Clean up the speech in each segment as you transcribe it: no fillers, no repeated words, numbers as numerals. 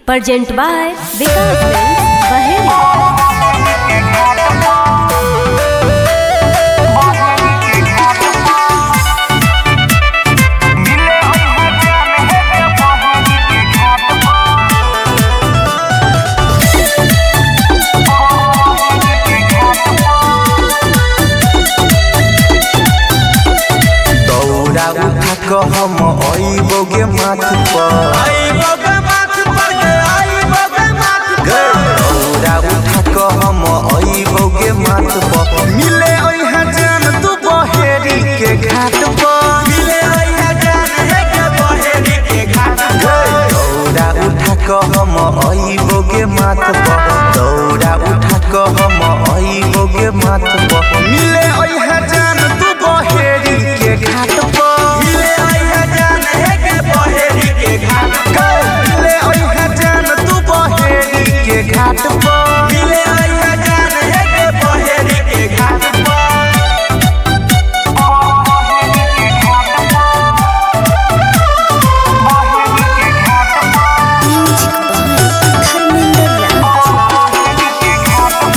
Present by Vikas Films, Baheri. दौड़ा उठा क हम अइबो गे माथ पर। दौड़ा उठा क हम अइबो गे माथ पर, मिले अइहा जान तू बहेरी के घाट पर। दौड़ा उठा क हम अइबो गे माथ पर, दौड़ा उठा क हम अइबो गे माथ पर, मिले अइहा जान तू बहेरी के घाट पर। मिले अइहा जान तू बहेरी के घाट पर। Music by Dharmendra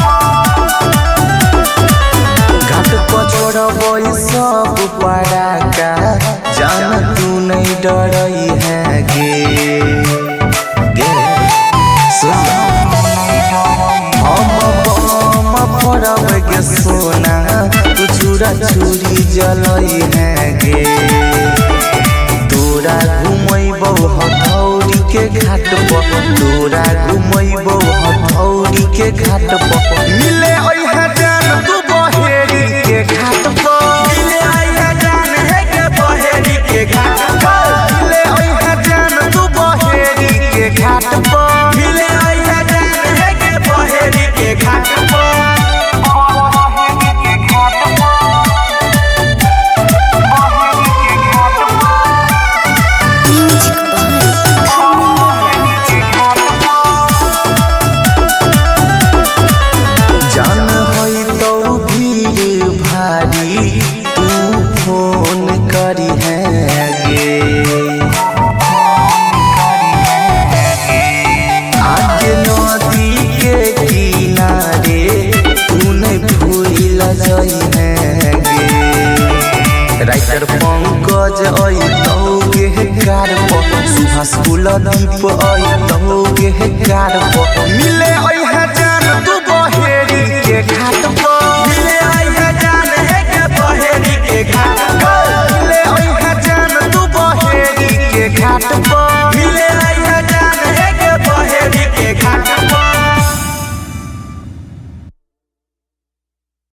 Raj. घाट पर छोड़बै सब पड़ाका, जान तू नहीं डरई है गे गे। सुन, हम बम फोड़ब गे सोना, तू चूड़ा चूड़ी जलई है गे। तोरा घुमैबौ हथौड़ी के घाट पर, तोरा घुमैबौ हथौड़ी के घाट पर, मिले अइहा जान तू बहेरी के घाट पर। मिले अइहा जान तू बहेरी के घाट पर। Music by Dharmendra Raj. जान होई तो भीड़ भारी, तू फोन करी है गे। आके नदी के किनारे तू नहीं भूल जई है गे। राइटर पंकज आई तो गे कार पर, सुभाष कुलदीप आई तो गे कार पर, मिले